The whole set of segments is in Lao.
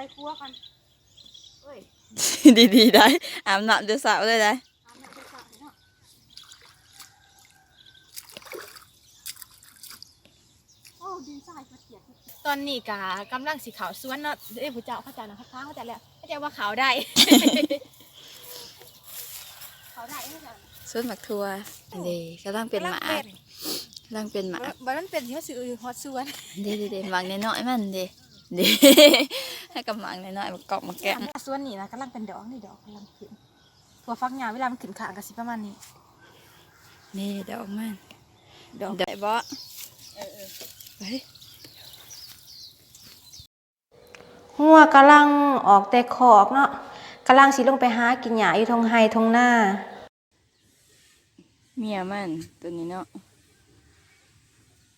ไปครัวก่อน เอ้ย ดีๆ ได้ อาบน้ำแต่เช้าเลยได้ อาบน้ำแต่เช้าเนาะ โอ้ ดินทรายก็เปียก ตอนนี้ก็กำลังสิเข้าสวนเนาะ เอ้ย ผู้เจ้า เขาเจ้านะ เขาเจ้าแล้ว เขาเจ้าว่าเข้าได้ เข้าได้ เขาเจ้า สวนหมากถั่ว อันนี้กำลังเป็นหมาก กำลังเป็น กำลังเป็นหมาก บ่ บ่มันเป็นที่ว่าสิฮอดสวน เด้ๆๆ หมากน้อยๆ มันเด้ เด้ ให้กับหมากน้อยๆ หมากกอกหมากแก้ม สวนนี่นะกำลังเป็นดอก นี่ดอกกำลังขึ้น ถั่วฝักยาวเวลามันขึ้นข้างก็สิประมาณนี้ นี่ดอกมัน ดอก ดอกได้บ่ เออๆ ไป งัวกำลังออกแต่คอกเนาะ กำลังสิลงไปหากินหญ้าอยู่ท่งไฮ่ท่งนา เมียมันตัวนี้เนาะ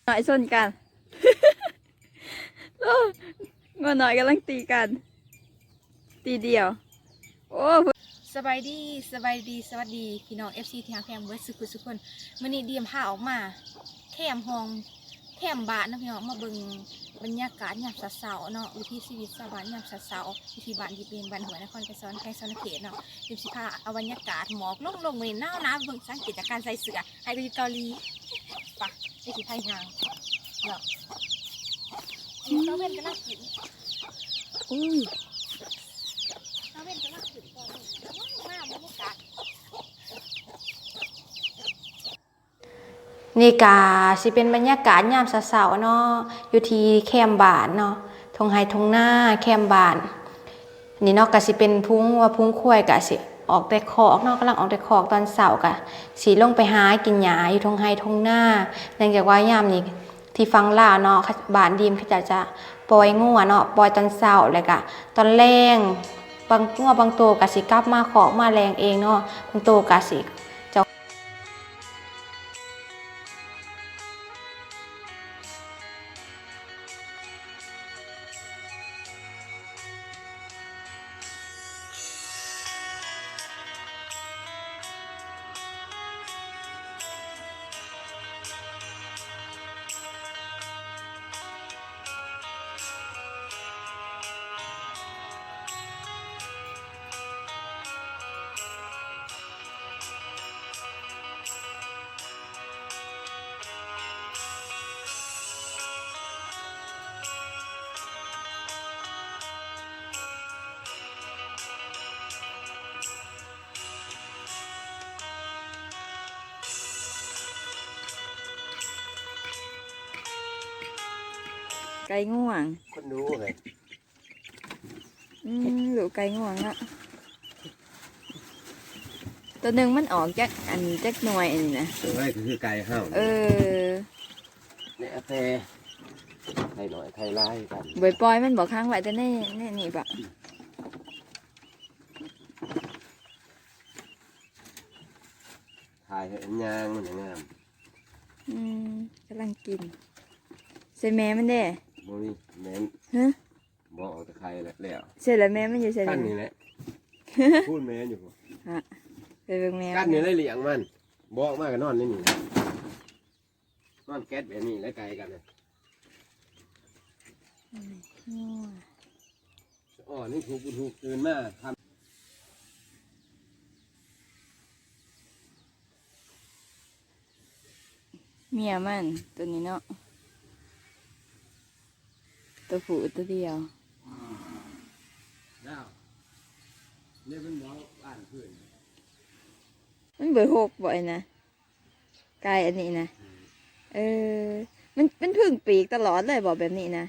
น้อยชนกัน โอ้ งัวน้อยกำลังตีกัน ตีเดี่ยว โอ้ สบายดี สบายดี สวัสดีพี่น้อง เอฟซี ที่ฮักแพงเบิดสุขุสุคน มื้อนี้ดีมพาออกมาแคมห้อง แคมบ้านเนาะพี่น้อง มาเบิ่งบรรยากาศยามเช้าๆ เนาะ วิถีชีวิตชาวบ้านยามเช้าๆ อยู่ที่บ้านดิบเอง บ้านห้วยนครไกรสอน แขวงสะหวันนะเขตเนาะ เดี๋ยวสิพาเอาบรรยากาศหมอกลงๆ มื้อนี้หนาวๆ เบิ่งสังเกตจากการใส่เสื้อ ให้ก็อยู่เกาหลี ไป เดี๋ยวสิพาย่างเนาะ ตาเว็นกำลังขึ้น อุ้ย ตาเว็นกำลังขึ้นตอนนี้ งามบรรยากาศ นี่กะสิเป็นบรรยากาศยามเช้าๆ เนาะ อยู่ที่แคมบ้านเนาะ ท่งไฮ่ท่งนาแคมบ้าน นี่เนาะ กะสิเป็นฝูงงัวฝูงควาย กะสิออกแต่คอกเนาะ กำลังออกแต่คอกตอนเช้า กะสิลงไปหากินหญ้าอยู่ท่งไฮ่ท่งนา เนื่องจากว่ายามนี้ที่ฝั่งลาวเนาะ บ้านดีมเขาเจ้าจะปล่อยงัวเนาะ ปล่อยตอนเช้า แล้วกะตอนแลง บาง งัวบางโตกะสิกลับมาคอกมาแลงเองเนาะ บางโตกะสิ ไก่งวง คนดูเลย อืม ลูกไก่งวงเนาะ ตัวหนึ่งมันออกจักอัน จักหน่วยอันนี้นะ ตัวไว้ก็คือไก่เฮา เออ แล้วแต่ไข่น้อยไข่หลายกัน บ่ปล่อยมันบ่ ขังไว้แต่ใน ในนี่บ่ ถ่ายให้อันยางมันงาม อืม กำลังกิน ใส่แม่มันเด้ บ่มีแม่น ฮะ บ่ออกแต่ไข่แล้ว แล้ว ใส่แล้วแม่มันอยู่ใส่ กั้นนี่แหละ พูดแม่อยู่ ฮะ ไปเบิ่งแม่ กั้นนี่แหละเลี้ยงมัน บ่ออกมาก็นอนในนี่ นอนแก๊ดแบบนี้แหละ ไก่กันน่ะ อืม งัว อ๋อ นี่ถูก ถูกตื่นมาทำ เมียมันตัวนี้เนาะ ตัวผู้ตัวเดียว ดาว เนี่ยมันบอกอ่านเพื่อน มันเบอร์หกบ่ไอ้นะ ไก่อันนี้นะ เออ มัน มันผึ่งปีกตลอดเลยบ่แบบนี้นะ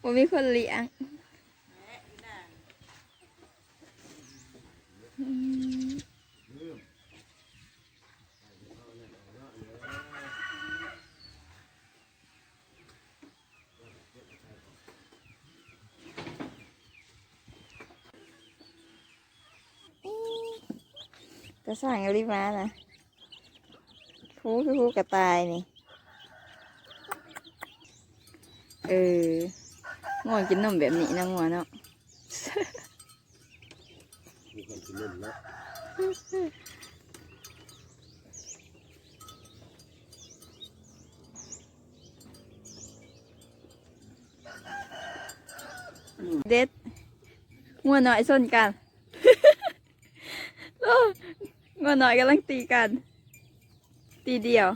บ่มีคนเลี้ยง อืม ตาช่างอีหลีหมานะ ฮูคือฮูกระต่ายนี่ เออ งัวกินนมแบบนี้นะงัวเนาะ ເຫຼັ້ນເນາະ ເດັດ ງົວນ້ອຍຊົນກັນ ໂອ້ ງົວນ້ອຍກຳລັງຕີກັນ ຕີດຽວ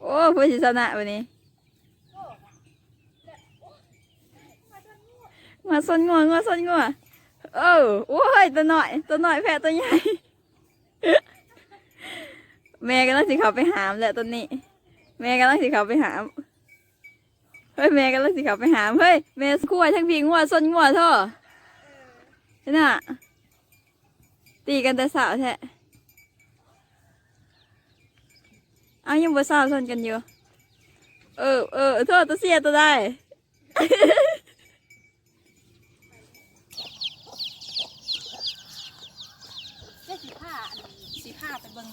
ໂອ້ ຜູ້ຊິຊະນະບາດນີ້ ງົວຊົນງົວ ງົວຊົນງົວ ເອີ ໂອ້ຍ ຕົວນ້ອຍ ຕົວນ້ອຍແພ້ຕົວໃຫຍ່ ແມ່ກຳລັງຊິເຂົ້າໄປຫາມແຫຼະຕອນນີ້ ແມ່ກຳລັງຊິເຂົ້າໄປຫາມ ເຮີ້ຍ ແມ່ກຳລັງຊິເຂົ້າໄປຫາມ ເຮີ້ຍ ແມ່ ຄວາຍທັງພີ້ ງົວຊົນງົວ ໂທ້ ເຫັນນະ ຕີກັນແຕ່ເຊົ້າແທ້ ເອົ້າ ຍັງບໍ່ເຊົາຊົນກັນຢູ່ ເອີ ເອີ ໂທ້ ຕົວເສຍຕົວໄດ້. ເຈົ້າ ຊິພາ ອັນ ຊິພາໄປເບິ່ງ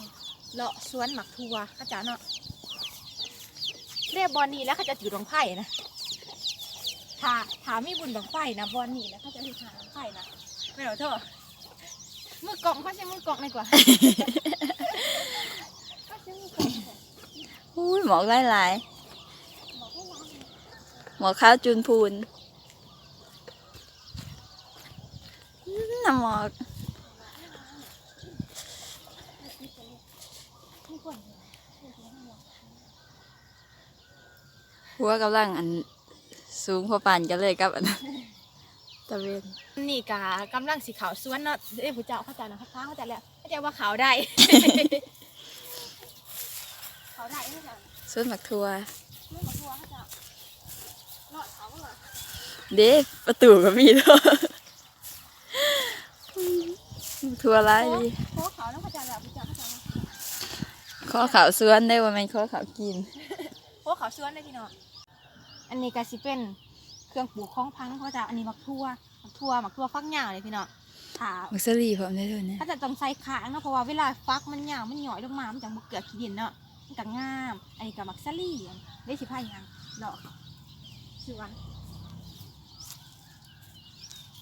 ເລາະສວນໝາກຖົ່ວເຂົາເຈົ້າເນາະ ເດ້ ບ່ອນນີ້ແຫຼະເຂົາເຈົ້າຈູດບັ້ງໄຟນະ ຖ້າ ຖ້າມີບຸນບັ້ງໄຟນະ ບ່ອນນີ້ແຫຼະເຂົາເຈົ້າຊິຫາບັ້ງໄຟນະ ແມ່ນບໍ່ໂທ້ ມືກ້ອງ ຂໍເຊັກມືກ້ອງໜ່ອຍກວ່າ ຂໍເຊັກມືກ້ອງໜ່ອຍກວ່າ ອຸ້ຍ ໝອກຫຼາຍໆ ໝອກຂາວຈູນພູນ ອືມ ນ້ຳໝອກ ຫົວກຳລັງ ອັນ ສູງພໍປານກັນເລີຍກັບ ອັນ ຕາເວັນ ນີ້ກະກຳລັງຊິເຂົ້າສວນເນາະ ເອີ ຜູ້ເຈົ້າເຂົາເຈົ້ານະ ເຂົາຖາມເຂົາເຈົ້າແລ້ວ ເຂົາເຈົ້າວ່າເຂົ້າໄດ້ ເຂົ້າໄດ້ເນາະ ສວນໝາກຖົ່ວ ສວນໝາກຖົ່ວເຂົາເຈົ້າ ລອດເຂົ້າບໍ່ລະ ເດ້ ປະຕູກໍມີເນາະ ຖົ່ວຫຼາຍດີ ຂໍເຂົ້ານຳເຂົາເຈົ້າແລ້ວ ຜູ້ເຈົ້າເຂົາເຈົ້າ ຂໍເຂົ້າສວນເດ້ ບໍ່ແມ່ນຂໍເຂົ້າກິນ ຂໍເຂົ້າສວນເດ້ພີ່ນ້ອງ. ອັນນີ້ກໍຊິເປັນເຄື່ອງປູກຂອງຝັງເຂົາເຈົ້າ ອັນນີ້ໝາກຖົ່ວ ໝາກຖົ່ວ ໝາກຖົ່ວຝັກຍາວເດ້ພີ່ນ້ອງ ຖ້າ ໝາກສາລີພ້ອມເດ້ໂຕນີ້ ເຂົາເຈົ້າຕ້ອງໃສ່ຄ້າງເນາະ ເພາະວ່າເວລາຝັກມັນຍາວ ມັນຫຍ້ອຍລົງມາ ມັນຈັ່ງບໍ່ເກືອກຂີ້ດິນເນາະ ມັນກໍງາມ. ອັນນີ້ກໍໝາກສາລີ ເດ້ ຊິພາຍ່າງເລາະສວນ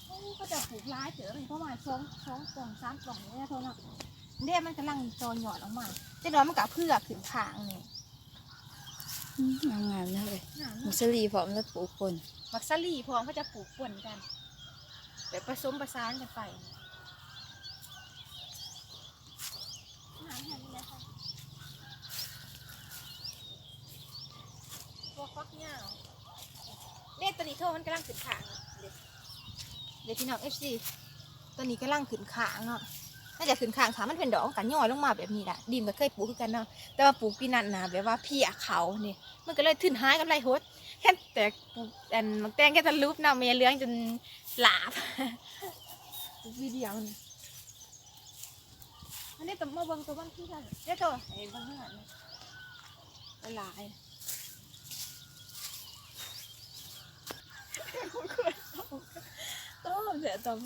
ໂອ້ ເຂົາເຈົ້າປູກຫຼາຍເຕີບ ປະມານສອງ ສອງປ່ອງ ສາມປ່ອງນີ້ແຫຼະເນາະ ເດ້ ມັນກຳລັງຕໍ່ຍອດອອກມາ ຈັກໜ່ອຍມັນກໍເຜືອກຂຶ້ນຂ້າງນີ້. ອືມ ງາມໆ ເນາະເອີຍ ງາມເນາະ ໝາກສາລີພ້ອມແລ້ວປູກປົນ ໝາກສາລີພ້ອມ ເຂົາຈະປູກປົນກັນ ແບບປະສົມປະສານກັນໄປ ງາມແຮງເລີຍ ພວກຝັກຍາວ ເດ້ ຕອນນີ້ໂທມັນກຳລັງຂຶ້ນຂ້າງ ເດ້ ເດ້ ພີ່ນ້ອງ ເອັຟຊີ ຕອນນີ້ກຳລັງຂຶ້ນຂ້າງເນາະ ໜ້າຈະຂຶ້ນຂ້າງ ຖ້າມັນເປັນດອກມັນກໍຍ້ອຍລົງມາແບບນີ້ແຫຼະ ດີມກໍເຄີຍປູກຄືກັນເນາະ ແຕ່ວ່າປູກປີນັ້ນນະ ແບບວ່າເພຍເຂົ້ານີ້ ມັນກໍເລີຍທຶນຫາຍກຳໄລຫົດ ແທນແຕ່ປູກອັນໝາກແຕງແຄນຕາລູບນຳ ແມ່ເຫຼືອງຈົນຫຼາບ ປູກປີດຽວນີ້ ອັນນີ້ກໍມາເບິ່ງຕົວມັນຄືກັນ ເດ້ໂຕ ໃຫ້ເບິ່ງເຮືອນຫຼາຍ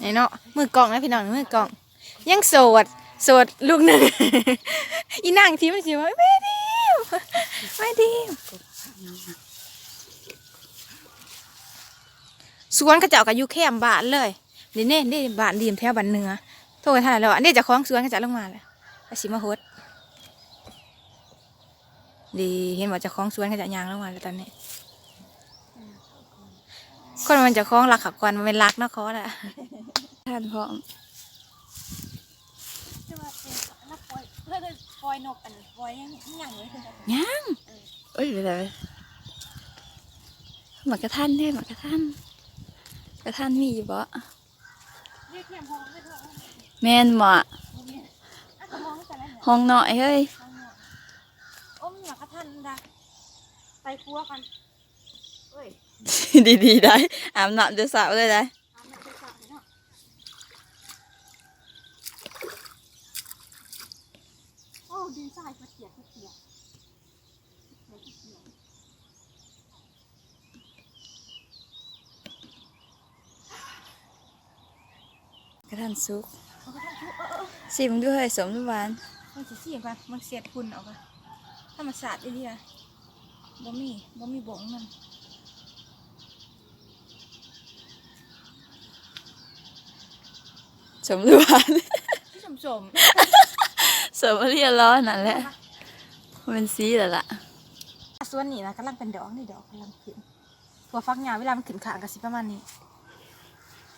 ໆ ນີ້ເນາະ ມືກ້ອງນະພີ່ນ້ອງ ມືກ້ອງ ຍັງໂສດ ໂສດລູກໜຶ່ງ ອີນາງທີ່ມັນຊິວ່າ ແມ່ດີມ ແມ່ດີມ ສວນເຂົາເຈົ້າກໍຢູ່ແຄມບ້ານເລີຍ ນີ້ເດ້ ບ້ານດີມແຖວບ້ານເໜືອ ໂທໄປທາງນັ້ນແລ້ວ ອັນນີ້ເຈົ້າຂອງສວນເຂົາເຈົ້າລົງມາແລ້ວ ວ່າຊິມາຫົດ ນີ້ ເຫັນບໍ່ ເຈົ້າຂອງສວນເຂົາເຈົ້າຍ່າງລົງມາແລ້ວຕອນນີ້ ຄົນມັນເຈົ້າຂອງລັກເຂົາກ່ອນ ບໍ່ແມ່ນລັກເນາະ ຂໍລະ ທ່ານພ້ອມ ແຕ່ວ່າເປັນລະປ່ອຍ ເອີ ປ່ອຍນົກ ອັນປ່ອຍຫຍັງ ຫຍັງເລີຍ ຍັງ ເອີ ເອີຍ ໄປໃສ ໝາກກະທັນເດ້ ໝາກກະທັນ ກະທັນມີຢູ່ບໍ່? ແມ່ນບໍ່? ຫ້ອງນ້ອຍເຮີ້ຍ ໂອ້ຍ ໝາກກະທັນດາ ໄປຄົວກັນ ເອີຍ ດີໆ ໄດ໋ ອາບນ້ຳແຕ່ເຊົ້າເລີຍໄດ໋ ອາບນ້ຳແຕ່ເຊົ້າເນາະ ໂອ້ ດິນຊາຍກະຈຽກກະຈຽກ. ກະທັນສຸກ ເອົາກະທັນສຸກ ເອີໆ ຊີມເບິ່ງດູເຮີ້ຍ ສົ້ມຫຼືຫວານ? ມັນຊິຊີມກ່ອນ ມັນເຊັດຝຸ່ນອອກກ່ອນ ທຳມະຊາດອີ່ຫຼີ ບໍ່ມີ ບໍ່ມີບົ້ງນຳ. ສົ້ມຫຼືຫວານ? ສົ້ມ ສະເບີຣີ ລໍນັ້ນແຫຼະ ມັນເປັນສີແລ້ວລະ. ສວນນີ້ນະກຳລັງເປັນດອກ ນີ້ດອກກຳລັງຂຶ້ນ. ຖົ່ວຝັກຍາວເວລາມັນຂຶ້ນຂ້າງກໍຊິປະມານນີ້.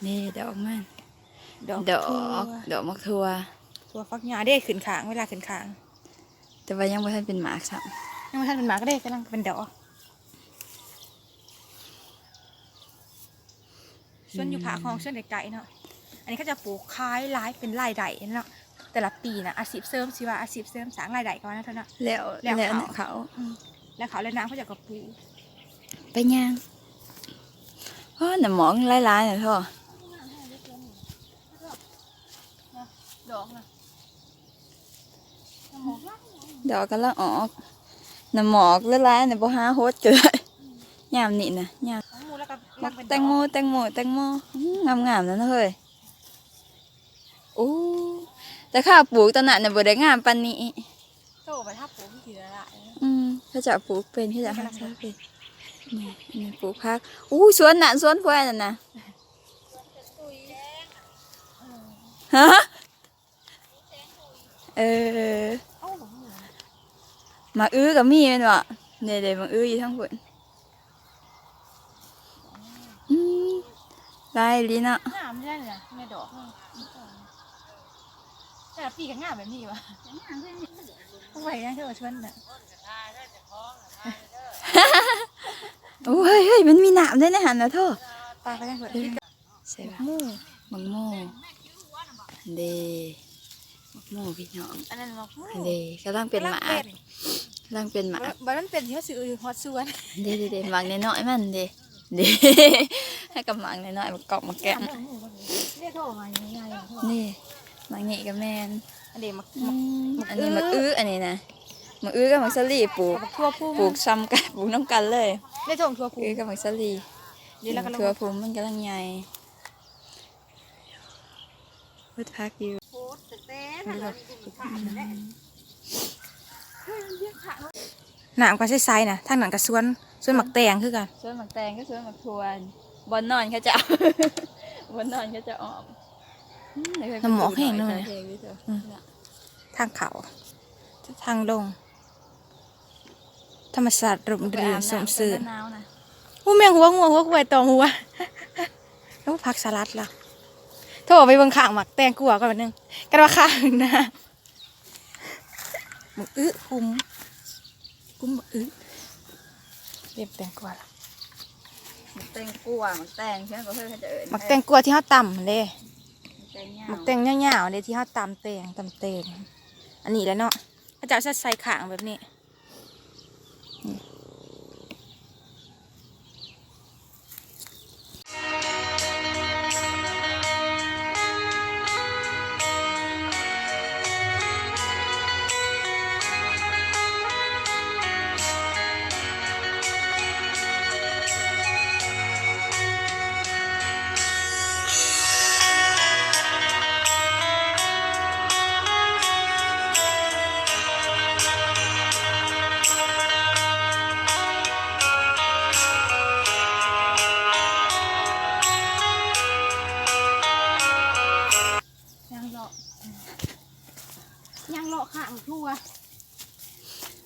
ນີ້ດອກມັນ ດອກ ດອກ ຖົ່ວ ດອກໝາກຖົ່ວ. ຖົ່ວຝັກຍາວເດ້ຂຶ້ນຂ້າງ ເວລາຂຶ້ນຂ້າງ ແຕ່ວ່າຍັງບໍ່ທັນເປັນໝາກຊ້ຳ. ຍັງບໍ່ທັນເປັນໝາກເດ້ ກຳລັງເປັນດອກ. ສວນຢູ່ພາກຫ້ອງ ສວນໃກ້ໆເນາະ. ອັນນີ້ເຂົາເຈົ້າປູກຂາຍຫຼາຍ ເປັນລາຍໄດ້ເນາະ ແຕ່ລະປີນະ. ອາຊີບເສີມ ຊິວ່າອາຊີບເສີມສ້າງລາຍໄດ້ກໍວ່າໄດ້ເນາະ. ແລ້ວ ແລ້ວ ແລ້ວເຂົາ ເຂົາ ອືມ ແລ້ວເຂົາແລ້ວນາເຂົາເຈົ້າກໍປູກ. ໄປຍ່າງ ໂອ້ ນ້ຳໝອກຫຼາຍໆນະໂທ້. ດອກນະ ດອກກຳລັງອອກ ນ້ຳໝອກຫຼາຍໆນີ້ ບໍ່ຫາຫົດກໍໄດ້. ຍາມນີ້ນະ ຍາມ ແຕງໂມ ແຕງໂມ ແຕງໂມ ອືມ ງາມໆນະເຮີ້ຍ. ໂອ້ ແຕ່ຂ້າປູກຕອນນັ້ນນະ ບໍ່ໄດ້ງາມປານນີ້. ໂຕໄປຖ້າປູກທີ່ລະລາຍ ອືມ ເຂົາເຈົ້າປູກເປັນ ເຂົາເຈົ້າຮັກສາເປັນ. ນີ້ ນີ້ປູກຜັກ. ໂອ້ ສວນນັ້ນ ສວນພວຍນັ້ນນະ. ຮະ? ເອີ ໝາກອຶກໍມີແມ່ນບໍ່? ເດ້ໆ ໝາກອຶຢູ່ທາງພຸ້ນ. ອືມ ຫຼາຍອີ່ຫຼີເນາະ. ງາມແທ້ນີ້ນະ ແມ່ດອກມັນ. ແຕ່ລະປີກໍງາມແບບນີ້ຫວາ. ງາມແທ້ນີ້ ເອົາໄວ້ຍັງເທື່ອຊວນນະ. ໂອ້ຍ ເຮີ້ຍ ມັນມີນ້ຳເດ້ໃນຫັ້ນນະໂທ້. ປາໄປທາງພຸ້ນ. ໃສ່ວ່າ ໝາກໂມ ໝາກໂມ ເດ້ ໝາກໂມພີ່ນ້ອງ. ອັນນັ້ນໝາກໂມ ເດ້ ກຳລັງເປັນໝາກ ກຳລັງເປັນ ກຳລັງເປັນໝາກ. ບັດມັນເປັນຊິມາຊື້ຮອດສວນ. ເດ້ໆໆ ໝາກນ້ອຍໆມັນເດ້ ເດ້ ໃຫ້ກັບໝາກນ້ອຍໆ ໝາກກອກໝາກແກ້ມ. ນີ້ ໝາກນີ້ກໍແມ່ນ. ອັນນີ້ໝາກ ອືມ ໝາກ ໝາກ ອັນນີ້ໝາກອຶ ອັນນີ້ນະ ໝາກອຶກັບໝາກສາລີ ປູກ ປູກຊ້ຳກັນ ປູກນຳກັນເລີຍ. ນີ້ຖົ່ວພູ ອຶກັບໝາກສາລີ. ນີ້ລະກຳລັງ ຖົ່ວພູມັນກຳລັງໃຫຍ່. ເຮັດຜັກຢູ່ ນ້ຳກໍໃສໆນະ. ທາງນັ້ນກໍສວນ ສວນໝາກແຕງຄືກັນ. ສວນໝາກແຕງກັບສວນໝາກຖົ່ວ. ບ່ອນນອນເຂົາເຈົ້າ ບ່ອນນອນເຂົາເຈົ້າອ້ອມ. ອືມ ນ້ຳໝອກແຮງເນາະ. ແຮງຢູ່ເດີ. ອືມ ທາງເຂົ້າ ທາງລົງ. ທຳມະຊາດຮົ່ມລື່ນຊົມຊື່ນ. ໂອ້ ແມງຫົວງົວ ຫົວຄວາຍຕອມຫົວ. ໂອ້ ຜັກສະຫຼັດລະ. ໂທ ໄປເບິ່ງຂ້າງໝາກແຕງກວາກ່ອນບາດໜຶ່ງ ກັນວ່າຂ້າງໜ້າ. ບັກອຶ ກຸມ ກຸມບັກອຶ. ເກັບແຕງກວາລະ. ໝາກແຕງກວາ ໝາກແຕງ ເພິ່ນກໍເອີ້ນ ເຂົາເຈົ້າເອີ້ນ ໝາກແຕງກວາທີ່ເຮົາຕຳຫັ້ນເດ້. ໝາກແຕງຍາວ ໝາກແຕງຍາວໆເດ້ ທີ່ເຮົາຕຳແຕງ ຕຳແຕງ. ອັນນີ້ແຫຼະເນາະ ເຂົາເຈົ້າຈະໃສ່ຂ້າງແບບນີ້. ຍ່າງເລາະ ຍ່າງເລາະຂ້າງທົ່ວ.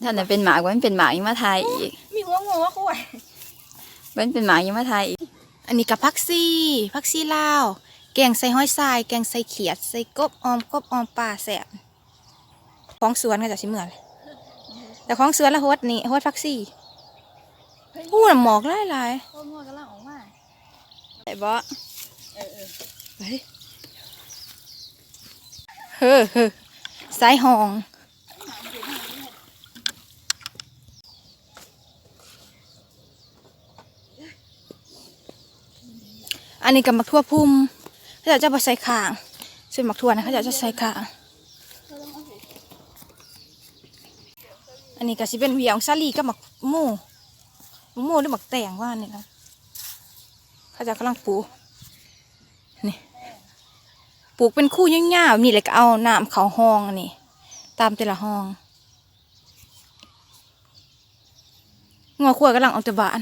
ຖ້າມັນເປັນໝາກ ມັນເປັນໝາກຍັງມາຖ່າຍອີກ. ມີຫົວງົວຫົວຄວາຍ. ມັນເປັນໝາກຍັງມາຖ່າຍອີກ. ອັນນີ້ກໍຜັກຊີ ຜັກຊີລາວ ແກງໃສ່ຫອຍຊາຍ ແກງໃສ່ຂຽດ ໃສ່ກົບອ່ອມ ກົບອ່ອມປາແຊບ. ຂອງສວນເຂົາເຈົ້າຊິເມືອແຫຼະ ແຕ່ຂອງສວນລະຫົດນີ້ ຫົດຜັກຊີ. ໂອ້ ນ້ຳໝອກຫຼາຍໆ. ໂອ້ ງົວກຳລັງອອກມາ. ໄດ້ບໍ່? ເອີໆ ໄປ. ເຮີ ເຮີ ສາຍຮ່ອງ. ອັນນີ້ກໍໝາກຖົ່ວພຸ່ມ ເຂົາເຈົ້າຈະບໍ່ໃສ່ຂ້າງ. ສ່ວນໝາກຖົ່ວນະ ເຂົາເຈົ້າຈະໃສ່ຂ້າງ. ອັນນີ້ກໍຊິເປັນຫວຽງສາລີກັບໝາກໂມ ໝາກໂມ ຫຼື ໝາກແຕງວ່ານີ້ນະ. ເຂົາເຈົ້າກຳລັງປູກ ນີ້ ປູກເປັນຄູຍາວໆ ນີ້ ແລ້ວກໍເອົານ້ຳເຂົ້າຮ່ອງ ອັນນີ້ ຕາມແຕ່ລະຮ່ອງ. ງົວຄວາຍກຳລັງອອກຈາກບ້ານ.